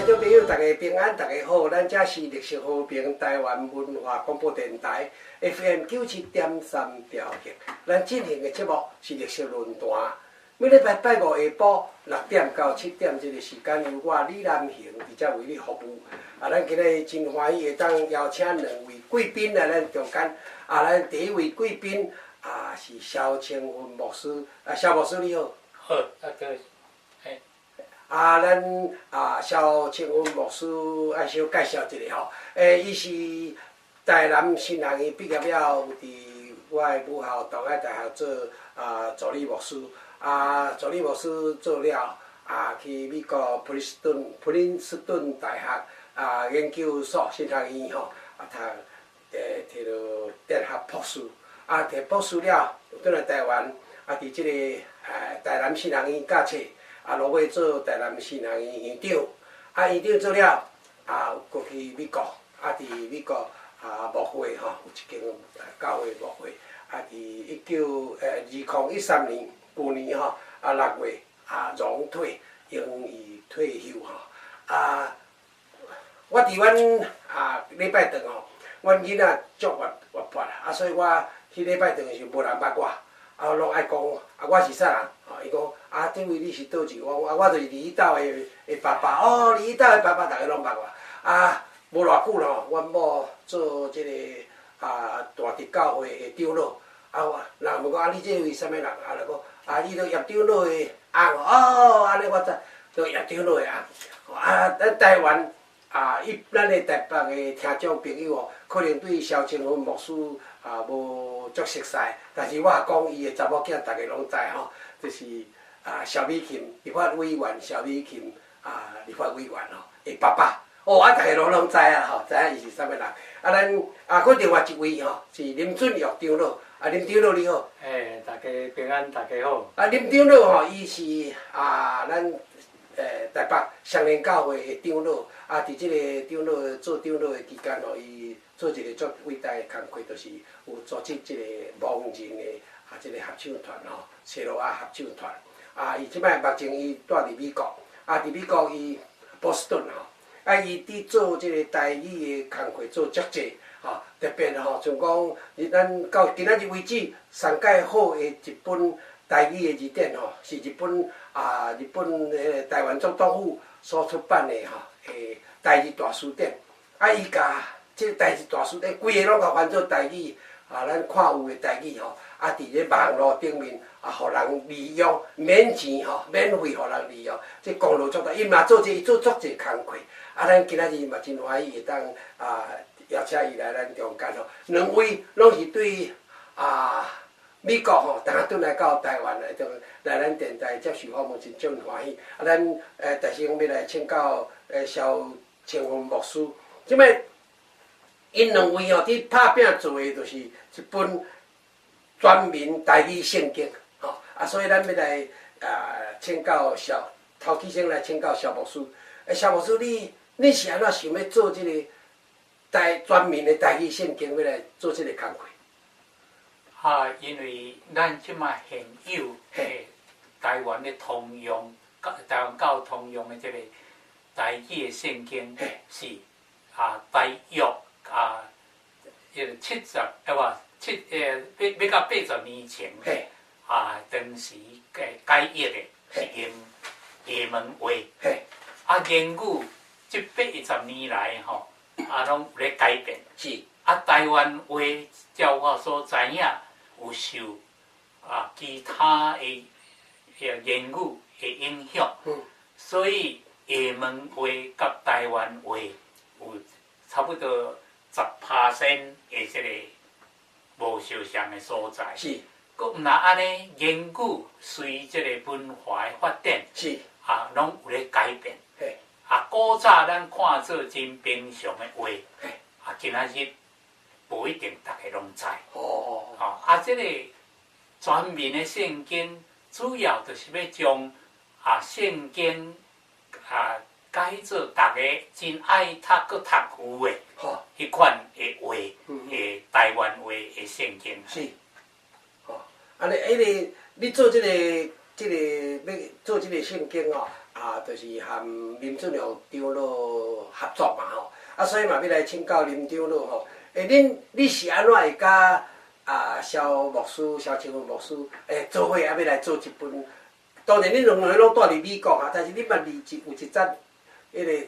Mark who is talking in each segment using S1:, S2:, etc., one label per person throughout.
S1: 聽眾朋友，大家平安，大家好。咱這是綠色和平台灣文化廣播電臺 FM 97.3兆赫。咱進行的節目是綠色論壇。每禮拜拜五下晡6點到7點這個時間，由我李南行佇遮為你服務。啊，咱今日真歡喜會當邀請兩位貴賓來咱中間。啊，咱第一位貴賓啊是蕭清芬牧師。啊，蕭牧師你好。
S2: 好，大家。
S1: 啊，咱啊蕭清芬牧師愛小介紹一下吼。伊是台南神學院畢業了，有佇我的母校東海大學做啊助理牧師。啊，助理牧師做了，啊去美國普林斯頓普林斯頓大學啊研究所神學院吼，啊讀摕著哲學博士。啊，摕博士了，轉來台灣，啊，佇這個台南神學院教冊。啊，落尾做台南神學院院長，啊，院長做了，啊，閣去美國，啊，佇美國啊牧會吼，有一間教會牧會，啊，佇2013年，舊年吼，啊6月啊榮退，榮譽退休吼，啊，我佇阮啊禮拜堂吼，阮囡仔足活活潑，啊，所以我彼禮拜堂的時無人捌我，啊，攏愛講，啊，我是啥人？吼，伊講，啊，這位你是佗一位？我講，啊，我就是李斗的爸爸。哦，李斗的爸爸，逐家攏捌我。啊，無偌久咯，阮某做這個啊大直教會的長老。啊，人問講，啊，你這位啥物人？啊，就講，啊，你著葉長老的翁。哦，按呢我知，著葉長老的翁。啊，咱台灣啊，咱的台北的聽眾朋友哦，可能對蕭清芬牧師啊無足熟似，但是我講伊的查某囝，逐家攏知吼，就是啊蕭美琴立法委員蕭美琴啊立法委員吼的爸爸。哦，啊，逐家攏知啊吼，知影伊是啥物人。啊，咱啊，閣另外一位吼是林俊育長老。啊，林長老你好。
S2: 欸，大家平安，大家好。
S1: 啊，林長老吼，伊是啊，咱台北雙連教會的長老。啊，佇這個長老做長老的期間吼，伊做一個足偉大的工課，就是有組織這個盲人的啊，這個合唱團吼，西羅亞合唱團。啊，伊這擺目前伊住佇美國，啊，佇美國伊波士頓吼，啊，伊佇做這個台語的工課做足濟，吼，特別吼，像講，咱到今仔日為止，上蓋好的一本台語的字典吼，是日本啊，日本彼個台灣總統府所出版的吼，台日大辭典。啊，伊共這個台日大辭典規个攏共翻做台語，啊，咱看有的台語吼，啊，佇咧網路頂面啊，予人利用，免錢吼，免費予人利用，這功勞足大。伊嘛做這，伊做足濟工課。啊，咱今仔日嘛真歡喜會當啊邀請伊來咱中間吼。兩位攏是對啊美國吼，當轉來到台灣來，來咱電台接受訪問，真足歡喜。啊，咱大先欲來請教蕭清芬牧師，這擺𪜶兩位吼，佇拍拚做的，就是一本全民台語聖經，吼啊，所以咱欲來啊請教蕭，頭起先來請教蕭牧師。蕭牧師，你是按怎想欲做這個台全民的台語聖經，欲來做這個工課？
S2: 啊，因為咱這馬現有的台灣的通用，台灣教通用的這個台語的聖經是啊，大約啊，彼個70，欸無七欲欲到80年前，啊，當時改譯的是用廈門話，啊，言語這80年來吼，啊，攏有咧改變。啊，台灣話照我所知影，有受啊其他的言語的影響，所以廈門話佮台灣話有差不多10%的這個無相像的所在。閣毋但按呢，言語隨這個文化的發展，啊，攏有咧改變。啊，古早咱看做真平常的話，啊，今仔日無一定逐家攏知。吼，啊，這個全民的聖經主要就是欲將啊聖經啊改做逐家真愛讀閣讀有的彼款的話的台灣話的聖經。
S1: 是，吼，按呢，彼個你做這個欲做這個聖經吼，啊，啊，就是和林俊良長老合作嘛吼，啊，所以嘛欲來請教林長老吼，欸，恁你是按怎會佮蕭牧師、蕭清文牧師做伙啊，欲來做這本？當然，恁兩个攏蹛佇美國啊，但是你嘛離一有一節，彼个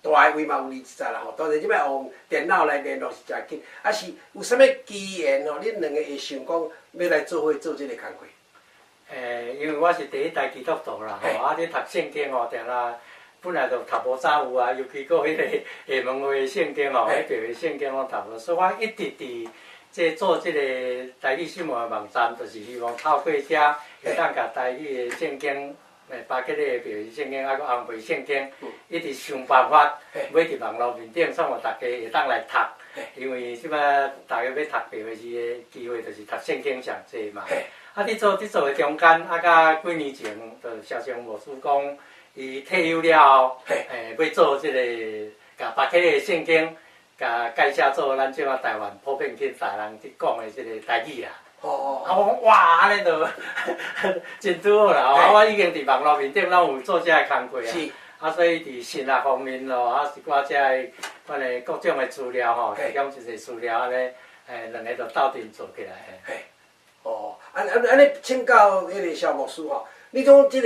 S1: 大的位嘛有離一節啦吼。當然，這擺用電腦來聯絡是誠緊，啊是有啥物機緣吼？恁兩个會想講欲來做伙做這个工課？
S3: 因為我是第一代基督徒啦，吼，啊，咧讀聖經吼，定定本來就讀無啥有啊，尤其閣彼個廈門話聖經吼，彼白話聖經攏讀無，所以我一直佇這做這個台語新聞的網站，就是希望透過遮會當共台語的聖經，巴克禮的白話聖經，啊閣紅皮聖經，一直想辦法，欲佇網路面頂，創予大家會當來讀。因為這擺大家欲讀白話字的機會，就是讀聖經上濟嘛。啊！佇做的中間，啊，佮幾年前，就蕭清牧師講，伊退休了後，欲做這個，共巴克禮的聖經，共改寫做咱這馬台灣普遍去大人佇講的這個台語啦。啊，我講哇，按呢就真拄好啦！啊，我已經佇網路面頂攏有做這个工課啊。啊，所以佇神學方面咯，啊，一寡這个款的各種的資料吼，提供一個資料按呢，兩个就鬥陣做起來。
S1: 哦，按按按呢，請教彼個蕭牧師吼，你講這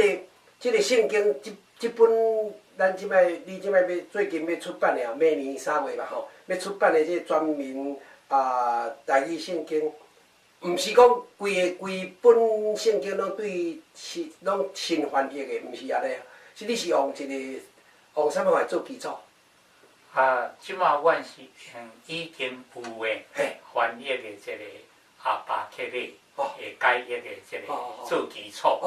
S1: 個聖經這這本，咱這擺你這擺欲最近欲出版的哦，明年3月吧吼，欲出版的這個全民台語聖經，毋是講規个規本聖經攏對新攏新翻譯的，毋是按呢，是你是用一個用啥物來做基礎？
S2: 啊，這馬阮是用已經有的翻譯的這個巴克禮的解譯的這個做基礎，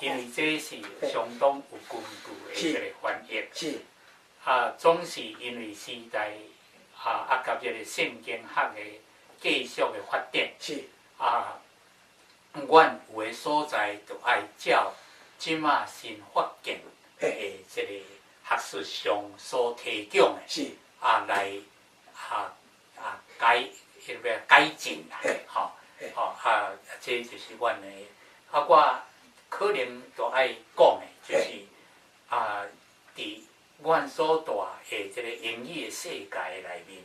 S2: 因為這是相當有根據的這個翻譯。啊，總是因為時代及這個聖經學的繼續的發展。啊，阮有的所在就愛照這馬新發現的這個學術上所提供的，來改彼個改進啦，吼，吼啊，這就是阮的。啊，我可能就愛講的，就是佇阮所蹛的這個英語的世界內面，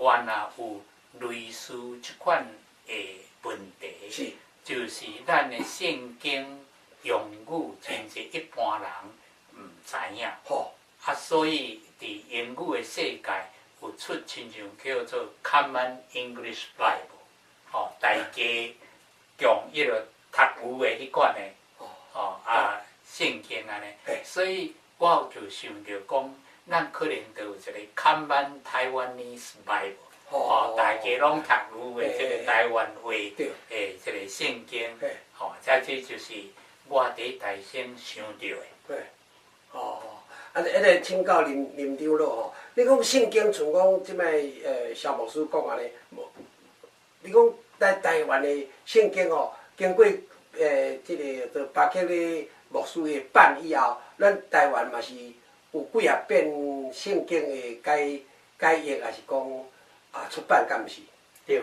S2: 原來有類似這款的問題，就是咱的聖經用語真濟一般人毋知影，啊，所以佇英語的世界有出親像叫做 Common English Bible，吼，大家共彼個讀有的彼款的，吼聖經按呢，所以我就想著講，咱可能就有一個 Common Taiwanese Bible，吼，大家攏讀有的這個台灣話的這個聖經，吼，這就是我佇台先想著的。
S1: 對，哦，啊，彼個請教林林長老吼，你講聖經像講這擺蕭牧師講按呢，無，你講在台灣的聖經吼，經過這個做巴克禮牧師的版以後，咱台灣嘛是有幾若遍聖經的解解譯，抑是講出版，敢毋是？
S3: 對，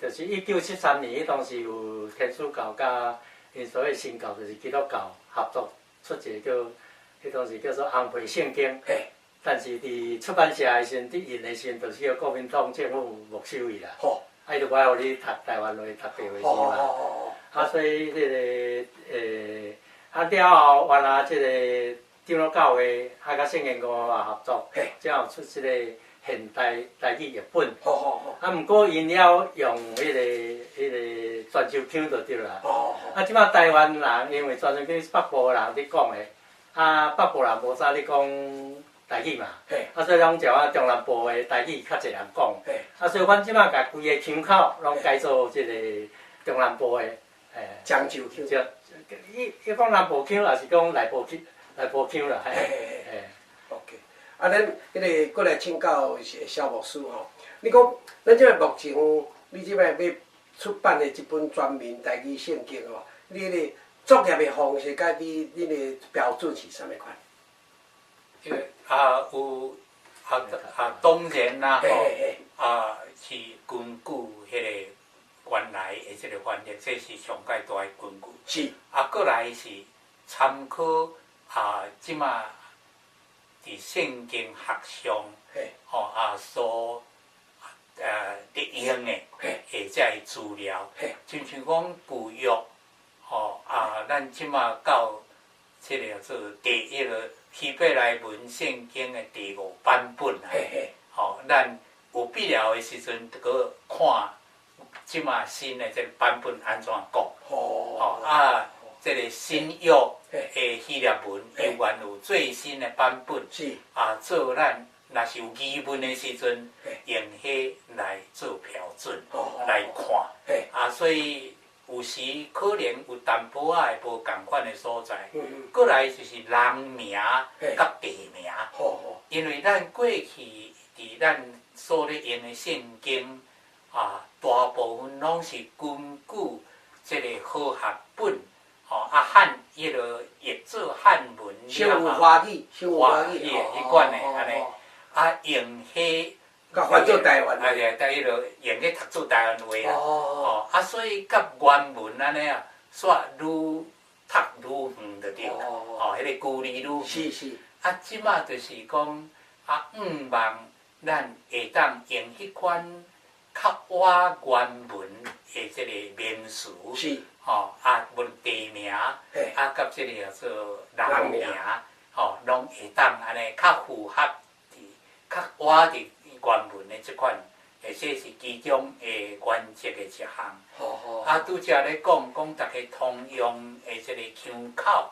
S3: 就是1973年，彼當時有天主教佮𪜶所謂新教，就是基督教合作出一個叫，彼當時叫做紅皮聖經。但是佇出版社的時陣，佇印的時陣，就是叫國民黨政府沒收去啦。啊，伊就無愛予你讀台灣話、讀白話字嘛。啊，所以彼個了後，原來這個長老教會啊，佮聖言公嘛合作，才有出這個現代台語譯本。啊，毋過𪜶了用彼個泉州腔就對啦。啊，這擺台灣人因為泉州腔是北部人佇講的，啊，北部人無啥咧講台語嘛，啊，所以攏食啊中南部的台語較濟人講。啊，所以阮這擺共規个腔口攏改做這個中南部的，
S1: 漳州腔。
S3: 對，伊伊講南部腔，抑是講內部腔，內部腔啦，嘿。嘿。
S1: OK，啊，咱彼個閣來請教蕭牧師吼，你講咱這擺目前，你這擺欲出版的這本全民台語聖經吼，你彼個作業的方式佮你恁的標準是啥物款？
S2: 這個有當然啦吼，是根據彼個原來的這个翻譯，這是上蓋大的根據。啊，閣來是參考啊，這馬佇聖經學上，吼啊所咧用的，的這个資料，親像講舊約，吼啊，咱這馬到這个叫做第一个希伯來文聖經的第五版本啊，吼，咱有必要的時陣，就閣看這馬新的這个版本按怎講，吼啊，這个新約的希臘文猶原有最新的版本，啊，做咱若是有疑問的時陣，用彼來做標準來看，啊，所以有時可能有淡薄仔的無仝款的所在。閣來就是人名佮地名，因為咱過去佇咱所咧用的聖經啊，大部分攏是根據這个和合本，吼啊漢彼个譯做漢文
S1: 了後，華語，華語
S2: 彼款的按呢，啊用彼，
S1: 佮翻做台灣，
S2: 啊對，佮彼个用彼讀做台灣話啦，哦啊所以佮原文按呢啊，煞愈讀愈遠就對啦，哦，彼个距離愈遠。啊，這馬就是講啊，向望咱會當用彼款較倚原文的這个名詞，吼啊，無論地名，啊，佮這個叫做人名，吼，攏會當按呢較符合佇較倚佇原文的這款，這是其中的原則的一項。啊，拄才咧講講逐家通用的這個腔口，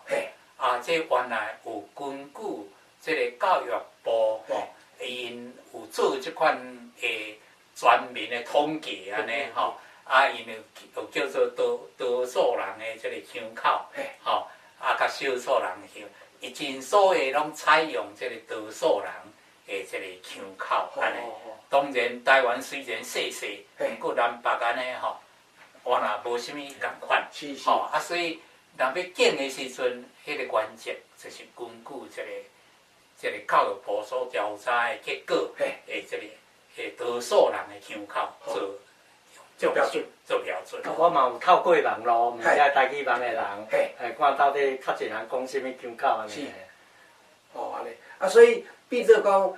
S2: 啊，這原來有根據這个教育部吼，𪜶有做這款的全民的統計按呢吼，啊，𪜶有叫做多多數人的這个腔口，吼，啊，佮少數人的腔，伊真所的攏採用這个多數人的這个腔口按呢。當然，台灣雖然細細，毋過南北按呢吼，原來無啥物仝款，吼啊，所以若欲檢的時陣，彼个原則就是根據這个教育部所調查的結果，的這个多數人的腔口做
S1: 做標準，
S2: 做標準。
S3: 我嘛有透過網路，問遮台語網的人，看到底較濟人講啥物腔口按呢。
S1: 是，哦，按呢，啊，所以變做講，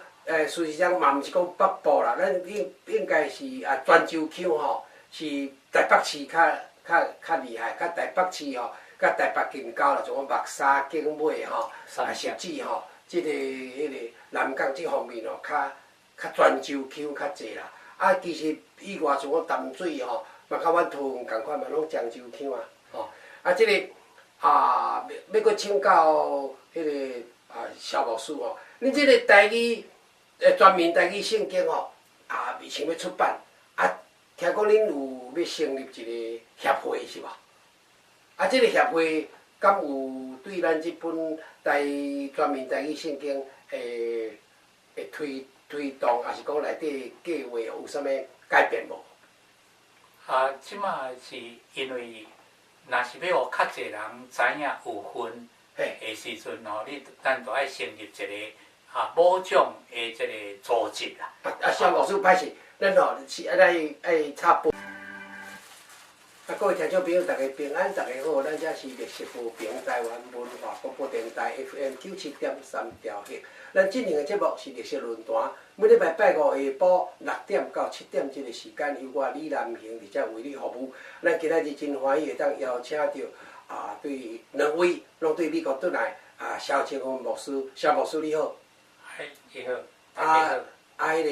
S1: 事實上嘛毋是講北部啦，咱應應該是啊，泉州腔吼是台北市較較較厲害，較台北市吼，佮台北近郊啦，像講木柵、景美吼，啊，甚至吼，這个彼个南港這方面吼，較較泉州腔較濟啦。啊，其實以外像講淡水吼，嘛佮阮桃園仝款嘛，攏漳州腔啊，吼。啊，這个啊，欲閣請教彼个啊蕭牧師吼，恁這个台語全民台語聖經吼，啊，想欲出版，啊，聽講恁有欲成立一个協會是無？啊，這个協會敢有對咱這本台全民台語聖經會會推推動，抑是講內底計劃有啥物改變無？
S2: 啊，這馬是因為若是欲予較濟人知影有份的時陣吼，你咱就愛成立一個啊某種的這個組織啦。
S1: 啊啊，蕭牧師歹勢，咱吼是愛來愛插播。啊，各位聽眾朋友，大家平安，大家好，咱這是綠色和平台灣文化廣播電台 FM 97.3兆赫。咱進行的節目是綠色論壇，每禮拜拜五下晡6點到7點這個時間，由我李南興佇遮為你服務。咱今仔日真歡喜會當邀請著啊，對兩位攏對美國轉來啊，蕭清芬牧師，蕭牧師你好。
S2: 嘿，你好，大家好。
S1: 啊，彼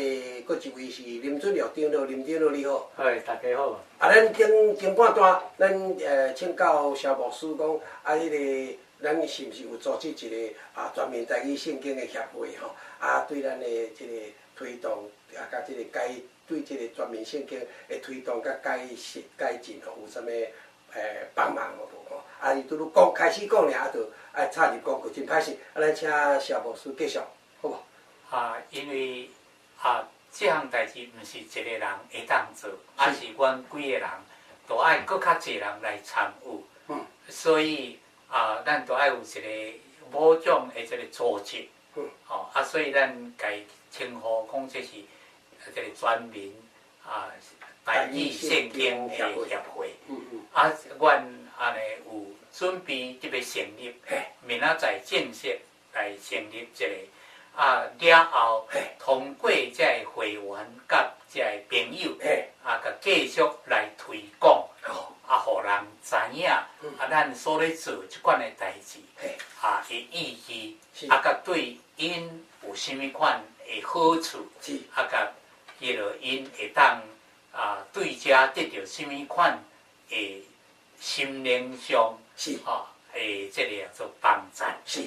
S1: 个閣一位是林俊樂長老，林長老你好。
S3: 嘿，大家好。
S1: 啊，咱頂前半段，咱請教蕭牧師講，啊，彼个咱是毋是有組織一個啊全民台語聖經的協會吼？啊，對咱的這个推動啊，佮這个改對這個全民聖經的推動佮改改進吼，有啥物幫忙無吼？啊，伊拄拄講開始講爾，啊，就愛插入廣告，真歹勢。啊，咱請蕭牧師繼續，好無？
S2: 啊，因為啊，這項代誌毋是一個人會當做，啊是阮幾个人，都愛閣較濟人來參與。所以啊，咱都愛有一個某種的這個組織。吼啊，所以咱共伊稱呼講這是這個全民啊台語聖經的協會。啊，阮按呢有準備得欲成立，明仔載正式來成立這個。啊，了後通過這个會員佮這个朋友，啊，共繼續來推廣，啊，予人知影，啊，咱所咧做這款的代誌，啊，的意義，啊，佮對𪜶有啥物款的好處，啊，佮彼落𪜶會當啊，對這得著啥物款的心靈上，吼的這个做幫助。
S1: 是，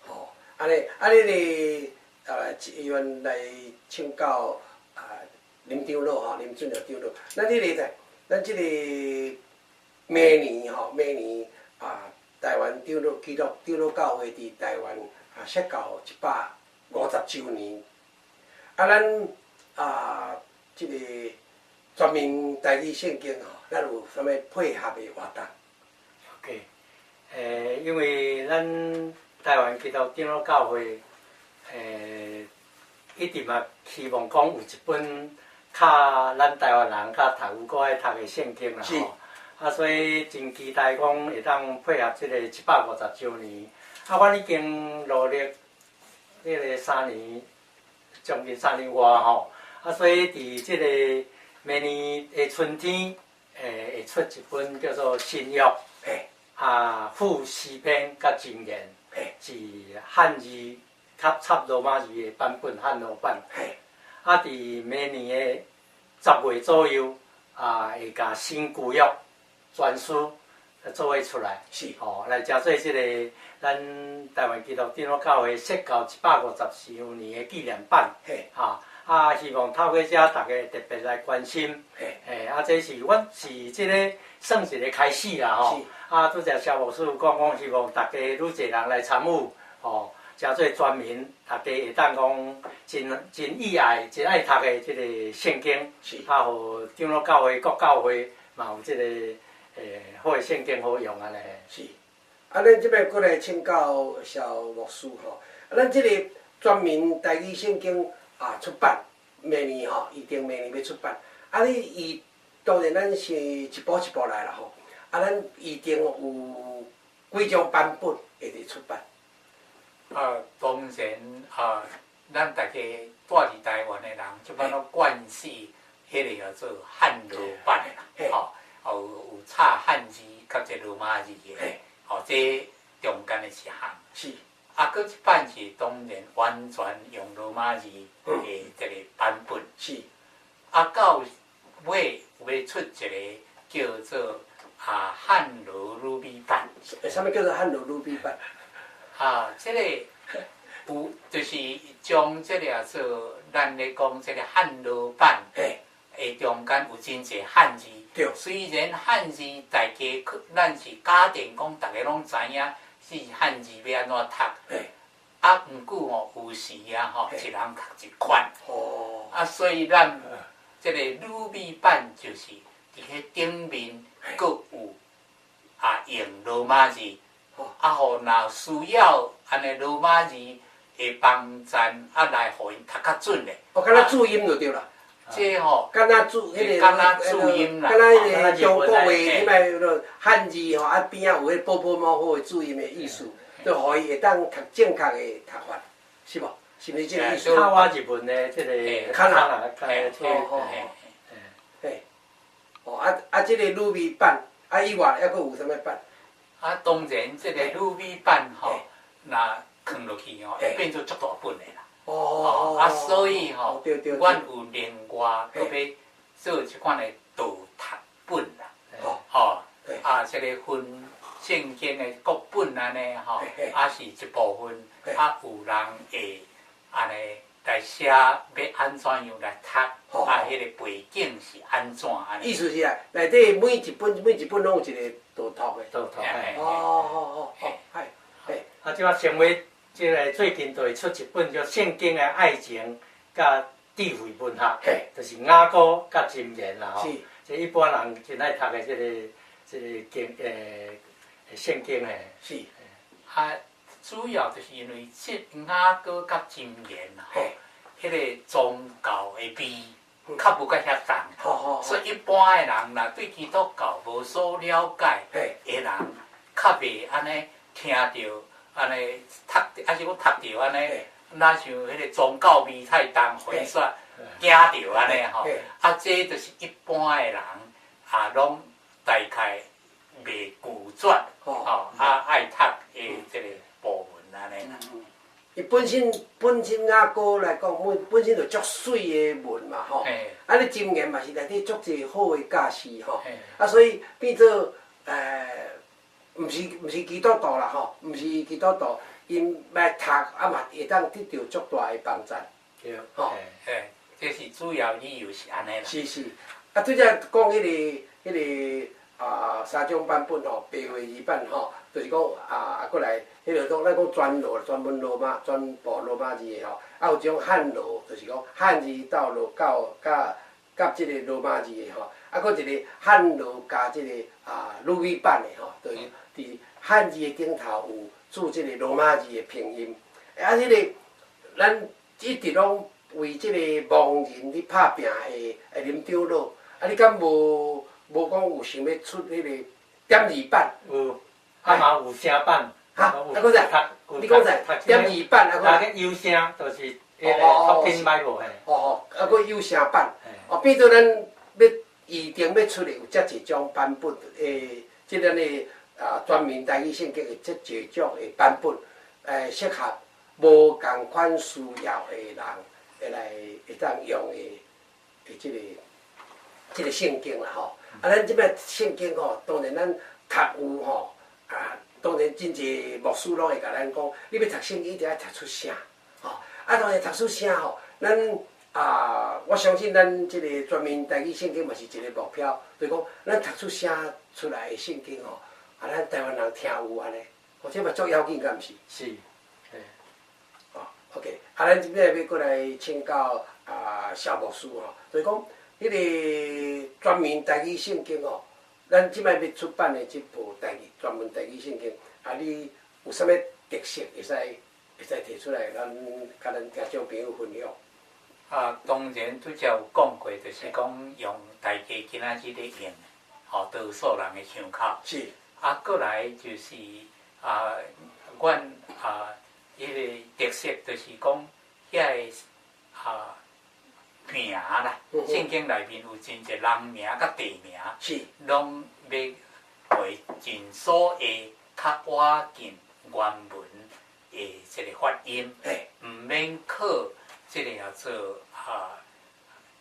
S1: 吼，按呢，按呢咧，啊，原來請教啊，林長老吼，林俊良長老，咱這个在，咱這個明年吼，明年啊，台灣長老基督長老教會佇台灣啊設教150週年，啊，咱啊，這個全民台語聖經吼，咱有啥物配合的活動
S3: ？OK，因為咱台灣基督長老教會，一直嘛希望講有一本較咱台灣人較讀有閣愛讀的聖經啦吼。啊，所以真期待講會當配合這個150週年。啊，阮已經努力彼个三年，將近3年外吼。啊，所以佇這個明年的春天，會出一本叫做《新約》，啊，附詩篇佮箴言，是漢字較插羅馬字的版本，漢羅版。啊，佇明年的10月左右，啊，會共新舊約全書做伙出來，吼，來成做這個咱台灣基督長老教會設教150週年的紀念版，哈，啊，希望透過這逐家特別來關心，啊，這是阮是這个算一个開始啦，吼，啊，拄才蕭牧師有講講，希望逐家愈濟人來參與，吼，成做全民，逐家會當講真真意愛、真愛讀的這个聖經，啊，予長老教會各教會嘛有這个好的聖經好用按呢。
S1: 是，啊，咱這擺閣來請教蕭牧師吼，啊，咱這个全民台語聖經啊出版，明年吼，預定明年欲出版。啊，你預當然咱是一步一步來啦吼。啊，咱預定有幾種版本會佇出版？
S2: 啊，當然啊，咱大家住佇台灣的人，這擺攏慣勢彼个叫做漢羅版的啦，吼。有插漢字佮這羅馬字的，吼，這中間的一項。啊，閣一版是當然完全用羅馬字的這个版本。啊，到尾有欲出一个叫做啊漢羅魯米版。
S1: 啥物叫做漢羅魯米版？
S2: 啊，這个有就是將這个做咱咧講這个漢羅版的中間有真濟漢字。雖然漢字大家咱是假定講，逐家攏知影是漢字欲按怎讀。啊，毋過吼有時啊吼，一人讀一款。啊，所以咱這个魯米版就是佇彼頂面閣有啊用羅馬字，啊，予若需要按呢羅馬字的幫贊啊來予𪜶讀較準的。
S1: 哦，敢若注音就對啦。
S2: 這吼，
S1: 敢若注彼个，
S2: 敢若注音啦，
S1: 敢若彼个中國話，彼擺落漢字吼，啊邊仔有彼波波貓虎的注音的意思，就予伊會當讀正確的讀法，是無？是毋是這个意思？
S3: 較倚日文的這个
S1: 較
S3: 難，
S1: 嘿，哦啊啊，這个魯米版，啊以外猶閣有啥物版？
S2: 啊，當然這个魯米版吼，若囥落去吼，會變做足大本的啦。
S1: 哦，
S2: 啊，所以吼，阮有另外閣欲做這款的導讀本啦，吼，啊，這个分聖經的各本按呢吼，啊是一部分，啊有人會按呢來寫欲按怎樣來讀，啊，彼个背景是按怎按呢？
S1: 意思是啊，內底每一本每一本攏有一個導讀的。
S3: 導讀。
S1: 哦哦哦，係，嘿。
S3: 啊，這擺成為。這个最近就會出一本叫《聖經的愛情佮智慧文學》，就是雅歌佮箴言啦吼。這一般人真愛讀的這個經聖經嘿。
S1: 是。
S2: 啊，主要就是因為這雅歌佮箴言吼，彼个宗教的味，較無佮遐重，所以一般的人若對基督教無所了解的人，較袂按呢聽著按呢讀，抑是講讀著按呢，若像彼個宗教味太重，會煞驚著按呢吼。啊，這就是一般的人啊，攏大概袂拒絕吼，啊愛讀的這個部分按呢啦。
S1: 伊本身雅歌來講，本身就足媠的文嘛吼。啊，你箴言嘛是內底足濟好的教示吼。啊，所以變做毋是基督徒啦吼，毋是基督徒，𪜶來讀啊嘛會當得著足大的幫助。
S3: 對。
S1: 吼。
S2: 嘿，這是主要理由是按呢啦。
S1: 是是。啊，拄才講彼個三種版本吼，白話字版吼，就是講啊，閣來彼個講咱講全羅全文羅馬全部羅馬字的吼，啊有一種漢羅，就是講漢字到羅到佮佮這個羅馬字的吼，啊閣一個漢羅加這個魯語版的吼，就是佇漢字的頂頭有注這個羅馬字的拼音。啊，彼個咱一直攏為這個盲人咧拍拚的林長老，啊，你敢無講有想欲出彼個點字版？
S3: 有，啊嘛有聲版。
S1: 哈，啊，閣再，你講啥？點字版啊，閣。
S3: 有聲就是彼個讀拼 Bible 嘿。
S1: 哦哦，啊，閣有聲版。哦，變做咱欲預定欲出的有遮濟種版本，這咱的全民台語聖經的遮濟種的版本，適合無仝款需要的人會來會當用的這個聖經啦吼。啊，咱這擺聖經吼，當然咱讀有吼，啊，當然真濟牧師攏會共咱講，你欲讀聖經一定愛讀出聲，吼。啊，當然讀出聲吼，咱啊，我相信咱這個全民台語聖經嘛是一個目標，就是講咱讀出聲出來的聖經吼，啊，咱台灣人聽有按呢，哦，這嘛足要緊，敢毋是？
S3: 是，嘿。
S1: 哦，OK，啊，咱這擺欲過來請教蕭牧師吼，就是講彼個全民台語聖經吼，咱這擺欲出版的這部台語全文台語聖經，啊，你有啥物特色會使提出來，咱共咱聽眾朋友分享？
S2: 啊，當然拄才有講過，就是講用大家今仔日咧用，吼，多數人的腔口。啊，閣來就是啊，阮彼個特色就是講遐个名啦，聖經內面有真濟人名佮地名，攏欲會盡所會較倚近原文的這個發音，毋免靠這個叫做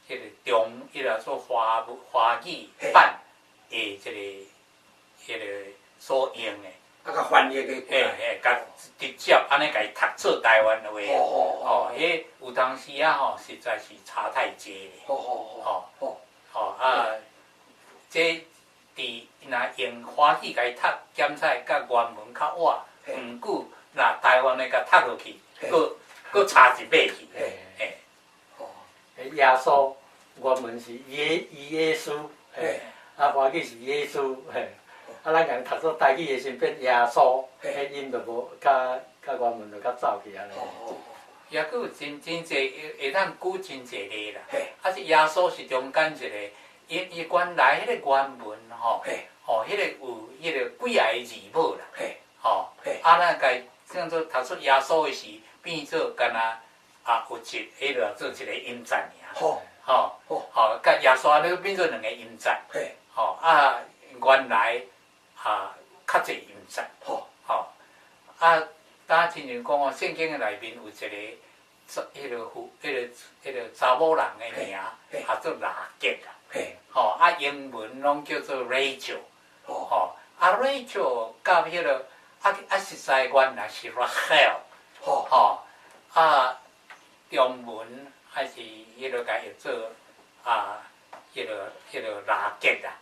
S2: 這個中，彼個做華語版的這個彼個所用的。
S1: 啊，共翻譯的。
S2: 嘿嘿，共直接按呢共伊讀做台灣話。哦，彼有當時仔吼，實在是差太濟咧。吼，吼啊，這佇若用華語共伊讀，檢採佮原文較倚，毋過若台灣的共讀落去，閣閣差一碼去。嘿。
S3: 哦，耶穌原文是耶穌，嘿，啊華語是耶穌，嘿。啊，咱共讀做台語的時陣變耶穌，彼音就無較較原文就較走去按呢。
S2: 抑閣有真真濟會當舉真濟例啦。啊，是耶穌是中間一個，伊原來彼個原文吼，吼，彼個有彼個幾仔個字母啦。吼，啊，咱共叫做讀出耶穌的時，變做敢若有一彼個做一個音節爾。吼，吼，佮耶穌按呢變做兩個音節。吼，啊，原來較濟音節。吼，啊，敢親像講哦，聖經的內面有一個，彼個婦，彼個查某人的名，叫做喇結啦。吼，啊，英文攏叫做 Rachel。吼，啊，Rachel 佮彼個，啊，實在原來是 Rachel。吼，啊，中文還是彼個共譯做彼個拉結啦，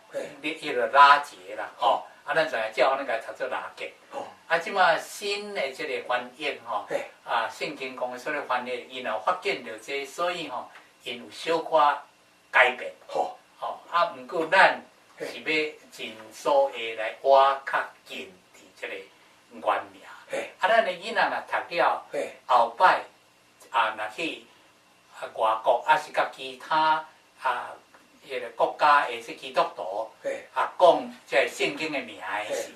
S2: 彼個拉結啦，吼，啊，咱知影照按呢共讀做拉結。啊，這馬新的這個翻譯吼，聖經公會的翻譯，𪜶有發現著這個，所以吼，𪜶有小可改變。吼，啊，毋過咱是欲盡所會來倚較近佇這個原名。啊，咱的囡仔若讀了，後擺若去外國，抑是佮其他啊，彼个國家的這基督徒啊，講這个聖經的名的時，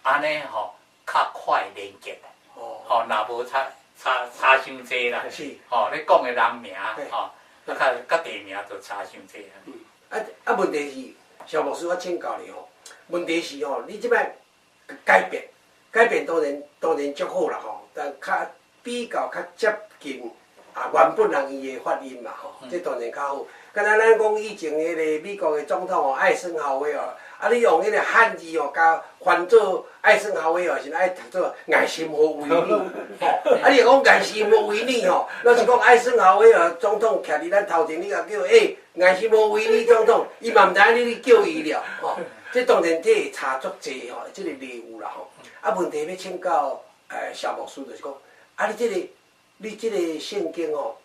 S2: 按呢吼較快連結。吼，若無差差差傷濟啦。吼，你講的人名吼，啊較佮地名就差傷濟啊。
S1: 啊啊，問題是，蕭牧師，我請教你吼，問題是吼，你這擺改變，改變當然當然足好啦吼，但較比較較接近啊原本人伊的發音嘛吼，這當然較好。敢若咱講以前彼个美國的總統哦，艾森豪威爾，啊，你用彼个漢字哦，共翻做艾森豪威爾時陣，愛讀做艾森豪威爾，吼，啊，你若講艾森豪威爾吼，若是講艾森豪威爾總統徛佇咱頭前，你共叫欸，艾森豪威爾總統，伊嘛毋知影你咧叫伊了，吼，這當然這會差足濟吼，這個例有啦吼。啊，問題欲請教蕭牧師就是講，啊，你這個聖經吼，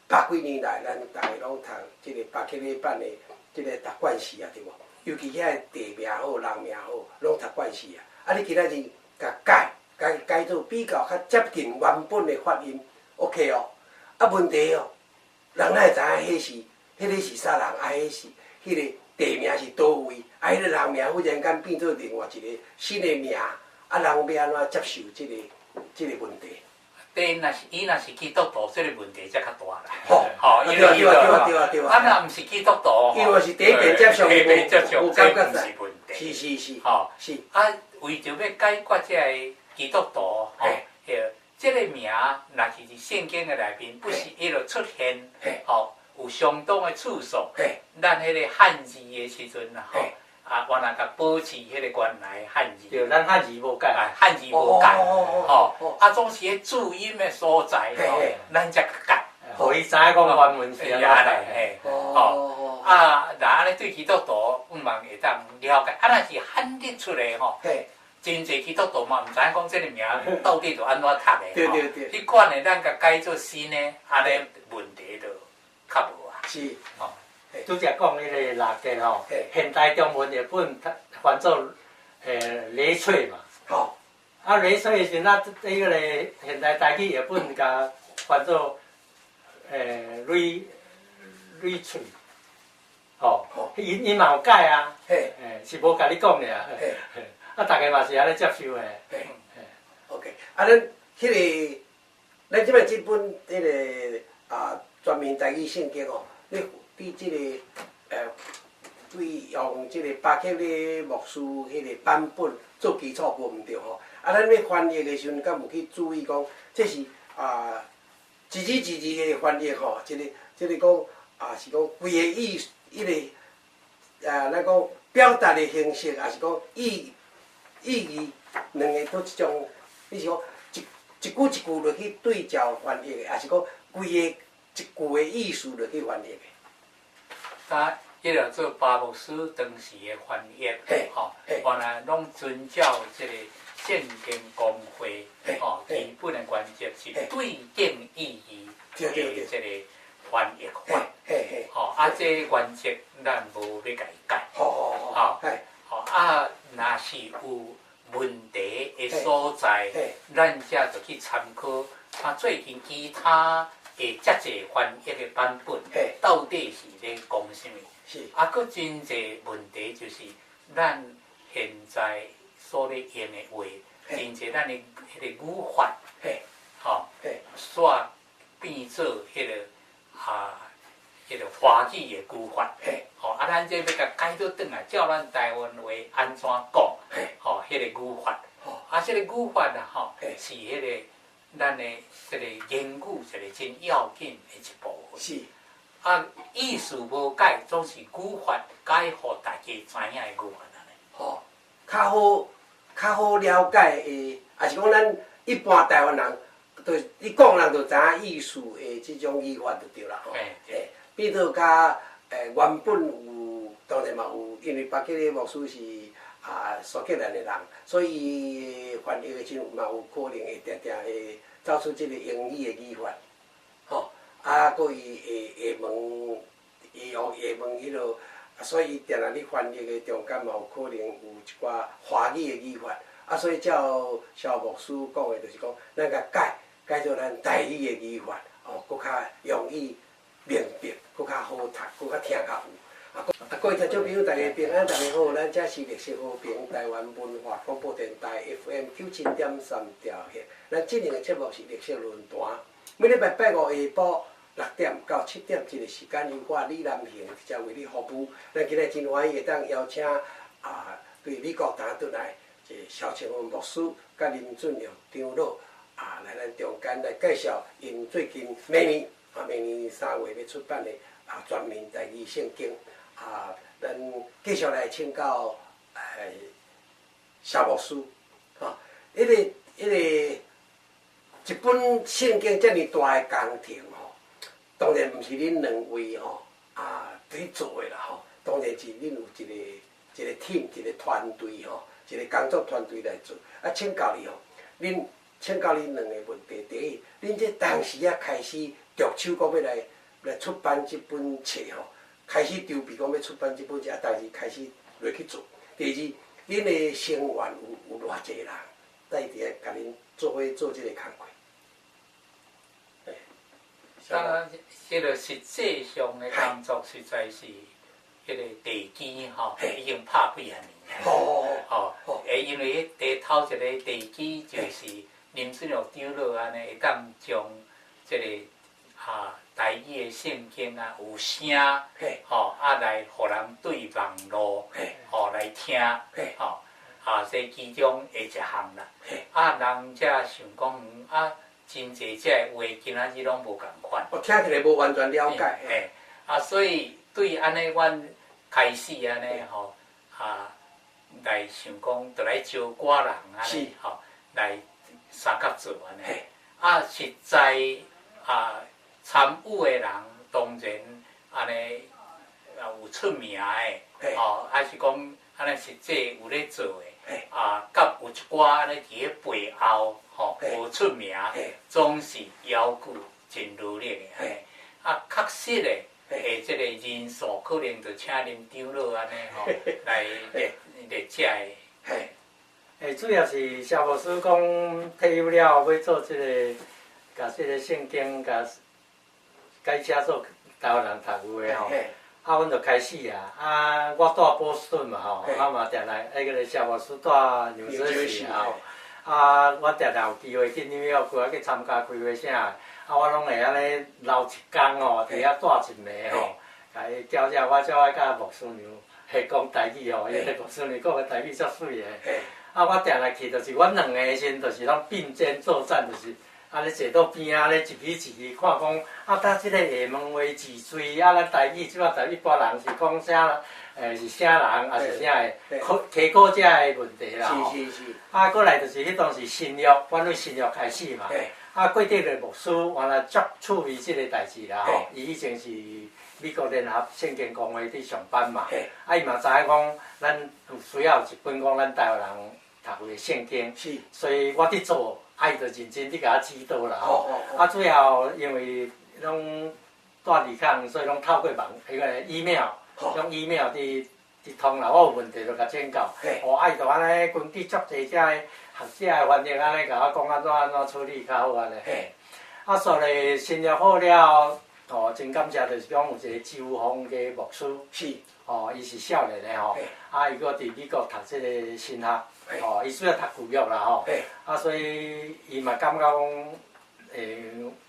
S1: 百幾年來，咱逐家攏讀這個巴克禮版的這個讀慣勢啊，對無？尤其遐個地名好、人名好，攏讀慣勢啊。啊，你今仔日共改，共改做比較較接近原本的發音，OK 哦。啊，問題哦，人哪會知影彼是彼个是啥人？啊，彼是彼个地名是佗位？啊，彼个人名忽然間變做另外一個新的名，啊，人欲按怎接受這個問題？
S2: 對，若是伊若是基督徒，這個問題才較大啦。
S1: 吼，
S2: 因為
S1: 對啊對啊對啊。
S2: 啊，若毋是基督徒，
S1: 因為是第一遍接觸，
S2: 第一遍接觸，
S1: 無感覺
S2: 這毋是問題。
S1: 是是是。
S2: 吼，
S1: 是。
S2: 啊，為著欲解決這个基督徒，吼，這個名若是佇聖經的內面，不是一路出現，吼，有相當的次數。咱彼個漢字的時陣啊，吼，啊，原來共保持彼個原來漢字。
S3: 對，咱漢字無改。
S2: 漢字無改，吼，啊，總是彼注音的所在，吼，咱才改。
S3: 予伊知影講原文是按怎改。
S2: 嘿，吼，啊，若按呢對基督徒，毋茫會當了解。啊，若是漢字出來吼，真濟基督徒嘛，毋知影講這個名到底著按怎讀的。
S1: 對對對。
S2: 彼款的咱共改做新的，按呢問題就較無啊。
S1: 是，
S2: 吼。
S3: 拄才講彼个六節吼，現代中文譯本翻做雷翠嘛。啊，雷翠的時陣，啊，彼个現代台語譯本共翻做雷雷翠。吼，𪜶𪜶嘛有改啊。是無共你講爾。啊，逐家嘛是按呢接受的。
S1: 嘿，OK，啊，咱彼个，咱這擺這本彼个啊全面台語聖經吼，你佇這个對用這個巴克禮牧師彼個版本做基礎無毋對吼。啊，咱欲翻譯的時陣，敢有去注意講，這是啊一字一字的翻譯吼，這個講啊是講規個意思，彼个啊，咱講表達的形式，抑是講意義兩个佗一種，你是講一一句一句落去對照翻譯的，抑是講規個一句的意思落去翻譯的？
S2: 啊，彼个做巴牧師當時的翻譯，吼，原來攏遵照這個聖經公會，吼，基本的原則是對等意義的這個翻譯法，吼，啊，這原則咱無欲共伊改，吼，吼，啊，若是有問題的所在，咱才就去參考啊，最近其他的遮濟翻譯的版本，到底是咧講啥物？啊，閣真濟問題就是咱現在所咧用的話，真濟咱的彼个語法，吼，煞變做彼个啊，彼个華語的語法，吼，啊，咱這欲共改倒轉來，照咱台灣話按怎講，吼，彼个語法，啊，這个語法啊，吼，是彼个咱的這個言語一個真要緊的一部分。啊，意思無改，總是語法改，予大家知影的語法按呢。
S1: 吼，較好較好了解的，抑是講咱一般台灣人，就你講人就知影意思的這種語法就對啦吼。
S2: 嘿，
S1: 變做較原本有，當然嘛有，因為巴克禮牧師是啊蘇格蘭的人，所以伊翻譯的時陣嘛有可能會定定會走出這個英語的語法，吼。啊，閣伊會會問，伊用會問彼落，所以伊定定咧翻譯的中間嘛有可能有一寡華語的語法，啊，所以照蕭牧師講的，就是講，咱共改改做咱台語的語法，哦，閣較容易明白，閣較好讀，閣較聽較有。啊，各位聽眾朋友，大家平安，大家好，咱這是綠色和平台灣文化廣播電臺 FM 97.3兆赫。咱這兩个節目是綠色論壇，每禮拜拜五下晡6點到7點這個時間，由我李南平直接為你服務。咱今日真歡喜會當邀請啊，對美國轉轉來，這蕭清文牧師佮林俊耀長老啊，來咱中間來介紹𪜶最近明年啊，明年3月欲出版的啊全面台語聖經。啊，咱繼續來請教蕭牧師，吼，彼個一本聖經遮爾大的工程吼，當然毋是恁兩位吼啊佇做的啦吼，當然是恁有一個一個 team 一個團隊吼，一個工作團隊來做。啊，請教你吼，恁請教恁兩个問題。第一，恁這當時啊開始著手講欲來來出版這本冊吼，開始籌備講欲出版這本冊，啊，當時開始落去做。第二，恁的成員有有偌濟人，在佇遐共恁做伙做這個工課？
S2: 當然，這個實際上的工作實在是，彼個地基吼已經拍幾仔年啊。吼，因為彼第頭一个地基就是林俊耀長老按呢，會當將這个啊台語的聖經啊有聲，吼啊來予人對網路，吼來聽，吼啊這其中的一項啦。啊，人才想講啊，真濟這个話今仔日攏無仝款。
S1: 我聽起來無完全了解。
S2: 嘿，啊，所以對按呢，阮開始按呢吼啊，來想講，著來招寡人按呢吼來相佮做按呢。啊，實在啊，參與的人當然按呢啊有出名的，吼，還是講按呢實際有咧做的，啊，佮有一寡按呢佇咧背後吼無出名，總是猶閣真努力的按呢。啊，確實的，的這个人數可能就請林長老按呢吼來列列這个。
S3: 主要是蕭牧師講退休了後欲做這个，共這个聖經共改寫做台灣人讀有的吼，啊，阮就開始啊，啊，我住波士頓嘛吼，啊嘛定來，彼个蕭牧師住紐澤西吼，啊，我定定有機會去紐約去啊去參加開會啥，啊，我攏會按呢留一工吼，佇遐住一暝吼，共伊叫遮，我超愛佮牧師娘彼講台語吼，因為牧師娘講的台語足媠的。啊，我定來去，就是阮兩个時陣，就是攏並肩作戰，就是按呢坐佗邊仔咧，一字一字看講，啊，搭這个廈門話字序，啊，咱台語這擺台一般人是講啥？是啥人，抑是啥个考提考這个問題啦吼。啊，閣來就是彼當時新約，阮對新約開始嘛。啊，郭德律牧師原來足趣味這个代誌啦吼，伊以前是美國聯合聖經公會佇上班嘛。啊，伊嘛知影講，咱有需要一本講咱台灣人讀的聖經，所以我佇做，啊，伊就認真佇共我指導啦吼。啊，最後因為攏住離港，所以攏透過網彼个 email，用 email 佇佇通啦。我有問題就共請教，哦，啊，伊就按呢根據足濟這个學者的翻譯，按呢共我講按怎按怎處理較好按呢。啊，所以新約好了後，哦，真感謝就是講有一個周鳳的牧師，哦，伊是少年的吼，啊，伊閣佇美國讀這個神學，哦，伊主要讀舊約啦吼，啊，所以伊嘛感覺講，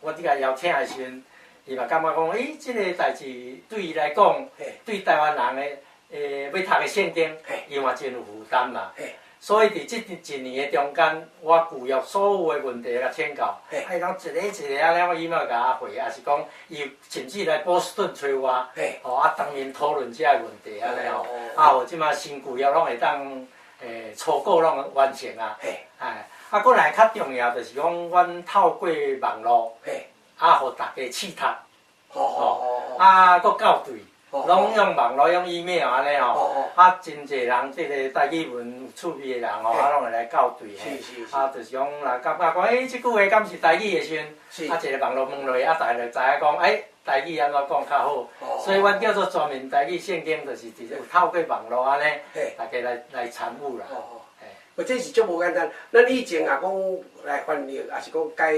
S3: 我佇共邀請的時陣，伊嘛感覺講，欸，這个代誌對伊來講，對台灣人的，欲讀的聖經，伊嘛真有負擔啦。所以佇這一年的中間，我舊約所有的問題共請教，啊，伊攏一个一个按呢，我 email 共我回，抑是講伊甚至來波士頓揣我，吼啊當面討論這个問題按呢吼，啊，予這馬新舊約攏會當，初稿攏完成啊，哎，啊，閣來較重要就是講，阮透過網路，啊，予大家試讀，吼，啊，閣校對。攏用網路用 email 按呢吼，啊，真濟人這个台語文有趣味的人吼，啊，攏會來校對嘿，啊，就是講若感覺講，欸，這句話敢是台語的時陣，啊，一個網路問落，啊，大家就知影講，欸，台語按怎講較好，所以阮叫做全面台語聖經，就是直接有透過網路按呢，大家來來參與啦。
S1: 哦，這是足無簡單。咱以前啊講來翻譯，抑是講改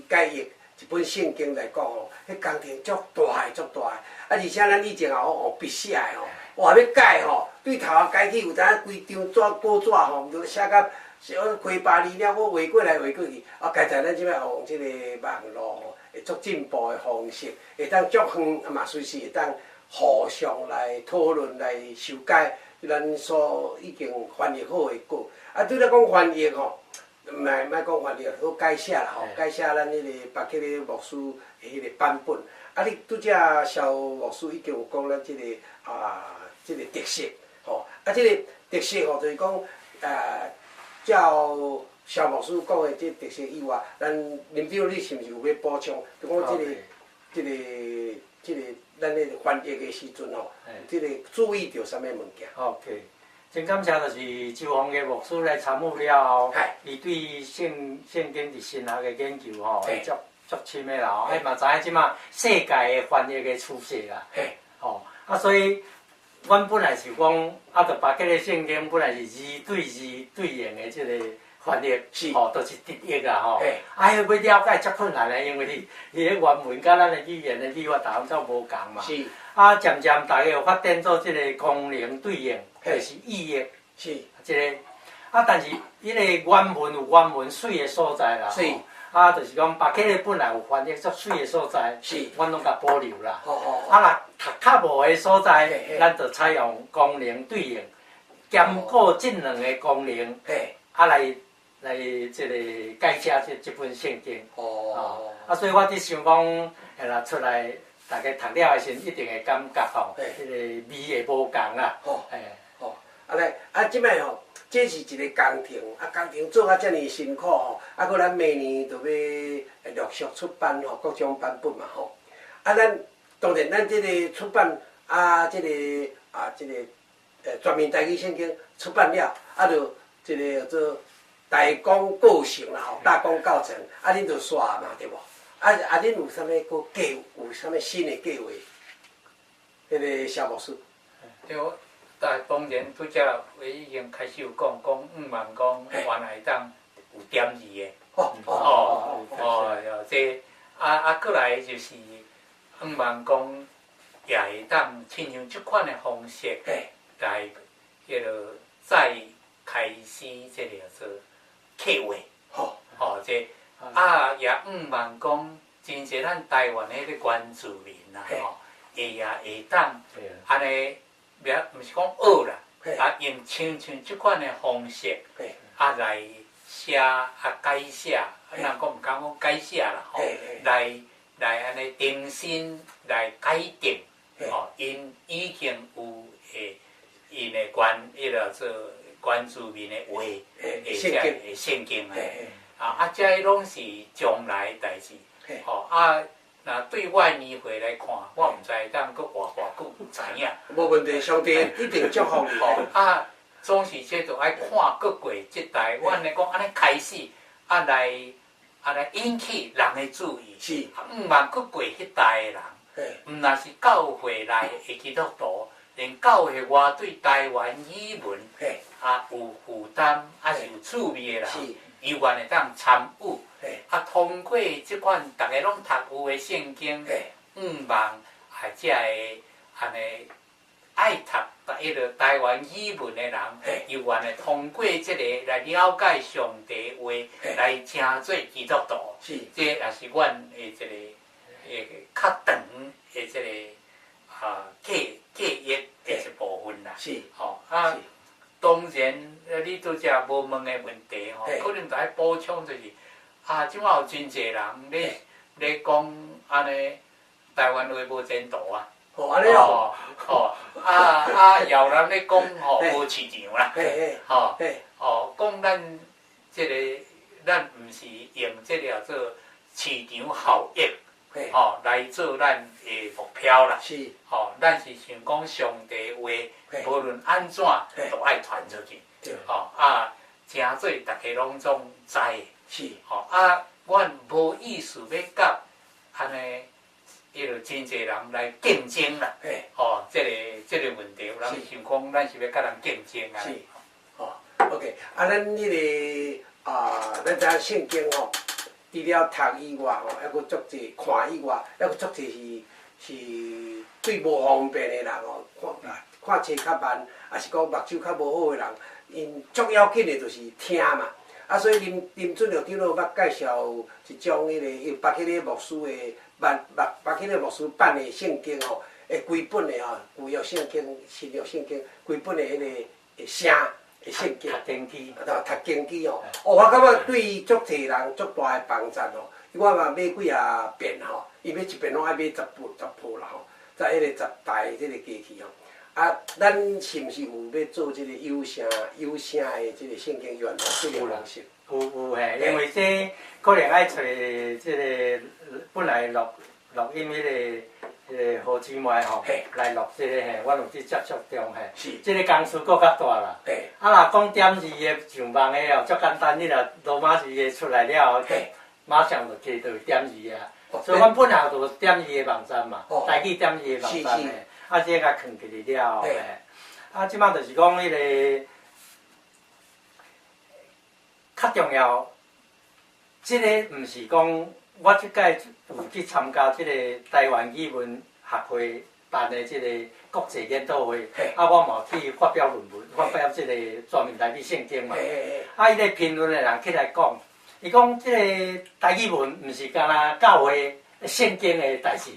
S1: 改譯。一本聖經來講吼，彼工程足大个足大个，啊而且咱以前也有筆寫的吼，哇欲改吼，對頭仔改起有當規張紙稿紙吼，毋著寫甲開巴厘了，閣畫過來畫過去，啊，佳哉咱這擺用這個網路吼，會足進步的方式，會當足遠，啊嘛隨時會當互相來討論來修改咱所已經翻譯好的稿。啊，拄才講翻譯吼，毋係莫講翻譯，好改寫啦吼，改寫咱彼個巴克禮牧師的彼個版本。啊，你拄才蕭牧師已經有講咱這個啊，這個特色吼，啊，這個特色吼，就是講照蕭牧師講的這特色以外，咱林長你是毋是有欲補充？就講這個、這個、這個，咱咧翻譯的時陣吼，這個注意著啥物物件
S3: ？OK，真感謝就是周鴻傑牧師來參與了後，伊對聖經佇神學的研究吼，足足深的啦吼，伊嘛知影這馬世界的翻譯的趨勢啦，吼啊，所以阮本來是講，啊，著巴克禮聖經本來是字對字對應的這個翻譯，吼，就是直譯啦吼。啊，彼欲了解足困難的，因為伊伊个原文佮咱的語言的語法逐項總無仝嘛。啊，漸漸逐家有發展做這個功能對應，就是意譯。這個啊，但是彼個原文有原文媠的所在啦。啊，就是講巴克禮本來有翻譯足媠的所在，阮攏共保留啦。啊，若讀較無的所在，咱就採用功能對應，兼顧這兩个功能，啊來來這個改寫這這本聖經。啊，所以我佇想講，若出來，逐家讀了的時陣，一定會感覺吼，彼个味會無仝啦。
S1: 吼，啊來，啊這擺吼，這是一個工程，啊工程做啊遮爾辛苦吼，啊閣咱明年就欲陸續出版吼，各種版本嘛吼。啊，咱當然咱這個出版啊，這個啊這個全面台語聖經出版了，啊就這個叫做大功告成啦吼，大功告成，啊恁就煞嘛對無？啊啊恁有啥物閣計有啥物新的計劃？彼個蕭牧師。
S2: 對。但當然，拄才我已經開始有講，講向望講原來會當有點字的。哦哦，這啊啊，閣來就是向望講也會當親像這款的方式來彼落再開始這個做計劃。哦，這啊也向望講，真濟咱台灣的彼個原住民啊，吼，會也會當按呢。袂毋是講學啦，啊用親像這款的方式，啊來寫啊改寫，啊人講毋敢講改寫啦吼，來來按呢重新來改定，吼，𪜶已經有的𪜶的原彼个做原住民的話，的這个聖經啊，啊啊這攏是將來代誌，吼啊。若對我年歲來看，我毋知會當閣活偌久，毋知影。
S1: 無問題，上帝一定祝福你。
S2: 吼啊，總是這著愛看閣過這代，我按呢講，按呢開始啊來啊來引起人的注意。向望閣過彼代的人，毋若是教會內的基督徒，連教會外對台灣語文啊有負擔，抑是有趣味的人，猶原會當參與。啊，通過這款逐家攏讀有的聖經，向望啊，才會按呢愛讀彼个台灣語文的人，猶原會通過這个來了解上帝話，來成做基督徒。這也是阮的一個較長的這个啊計計劃的一部分啦。吼啊，當然，你拄才無問的問題吼，可能著愛補充就是。啊，這擺有真濟人咧咧講按呢，台灣話無前途啊！
S1: 哦，按呢哦，
S2: 哦，啊啊，也有人咧講吼無市場啦，吼，哦，講咱這个咱毋是用這个做市場效益，吼來做咱的目標啦，吼，咱是想講上帝話，無論按怎都愛傳出去，吼啊，誠做逐家攏總知。吼啊！阮無意思欲佮按呢，彼落真濟人來競爭啦。吼，這个這个問題，有人想講，咱是欲佮人競爭啊。
S1: 是，吼，OK，啊，咱彼个啊，咱知影聖經吼，佇除了讀以外吼，猶閣足濟看以外，猶閣足濟是是對無方便的人吼，看看冊較慢，抑是講目睭較無好的人，𪜶足要緊的就是聽嘛。啊，所以林林俊良長老捌介紹一種彼个用巴克禮牧師的辦巴巴克禮牧師版的聖經吼，會規本的吼，舊約聖經、新約聖經規本的彼个聲的聖經。
S3: 讀經機。
S1: 啊，讀經機吼，哦，我感覺對足濟人足大的幫助吼。我嘛買幾仔遍吼，伊買一遍攏愛買十部十部啦吼，才彼个十台這個機器吼。啊，咱是毋是有欲做這個有聲有聲的這個聖經閱讀這個方式？
S3: 有有嘿，因為這可能愛揣這個本來錄錄音彼個彼個好姊妹吼，來錄這個嘿，我有佇接觸中嘿。這個工序閣較大啦。啊，若講點字的上網的哦，足簡單，你若羅馬字的出來了後，馬上就摕到點字啊。所以阮本來就有點字的網站嘛，台語點字的網站嘿。啊，這個囥起來了後，嘿。啊，這擺就是講彼個較重要，這個毋是講我這擺有去參加這個台灣語文學會辦的這個國際研討會，啊，我嘛有去發表論文，發表這個全民台語聖經嘛。啊，彼個評論的人起來講，伊講這個台語文毋是干焦教會聖經的代誌，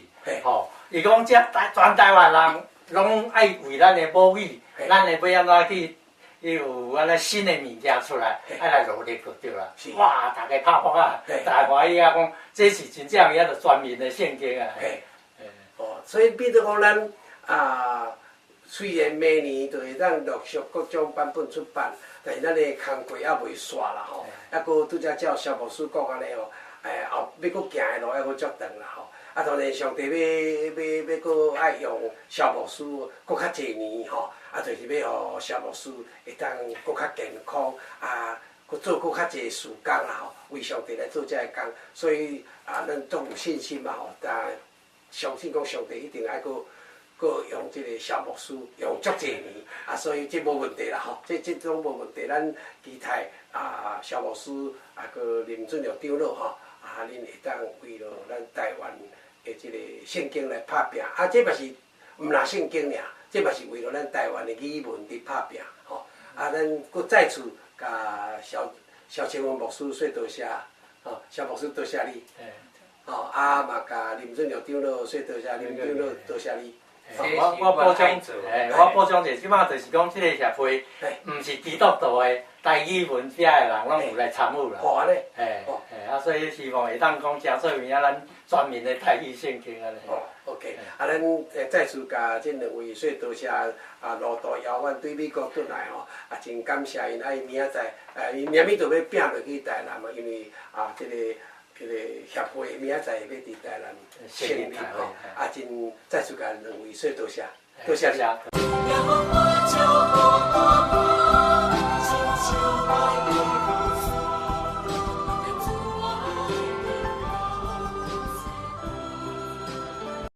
S3: 吼。伊講這台全台灣人攏愛為咱的母語，咱的欲按怎去有按呢新的物件出來，愛來努力就對啦。哇！逐家拍噗仔，逐家歡喜啊！講這是真正遐就全民的聖經啊。
S1: 哦，所以變做講咱啊，雖然明年就會當陸續各種版本出版，但是咱的工課猶未煞啦吼。猶閣拄才照蕭牧師講按呢吼，欸後欲閣行的路猶閣足長啦吼。啊，當然上帝欲欲欲閣愛用蕭牧師閣較濟年吼，啊，就是欲予蕭牧師會當閣較健康，啊，閣做閣較濟事工啦吼，為上帝來做這个工，所以啊，咱足有信心嘛吼，但相信講上帝一定愛閣閣用這个蕭牧師用足濟年，啊，所以這無問題啦吼，這這攏無問題，咱期待啊，蕭牧師啊，閣林俊良長老吼，啊，恁會當為著咱台灣的這個聖經來拍拚，啊，這嘛是毋若聖經爾，這嘛是為著咱台灣的語文佇拍拚，吼。啊，咱閣再次共蕭蕭清文牧師說多謝，吼，蕭牧師多謝你，吼，啊嘛共林俊良長老說多謝，林長老多謝你。
S3: 我我補充，欸，我補充者，這擺就是講這個協會，毋是基督徒的台語文遮的人，攏有來參與啦。
S1: 哦，按呢。
S3: 欸，欸，啊，所以希望會當講誠做有影咱全民的台語聖經按呢。
S1: 哦，OK，啊，咱再次共這兩位說多謝啊，路途遙遠對美國轉來吼，啊，真感謝𪜶，啊，𪜶明仔載，𪜶明暝就欲拚落去台南嘛，因為啊，這個彼個協會明仔載欲佇台南成立吼，啊，真再次共兩位說多謝，多謝你。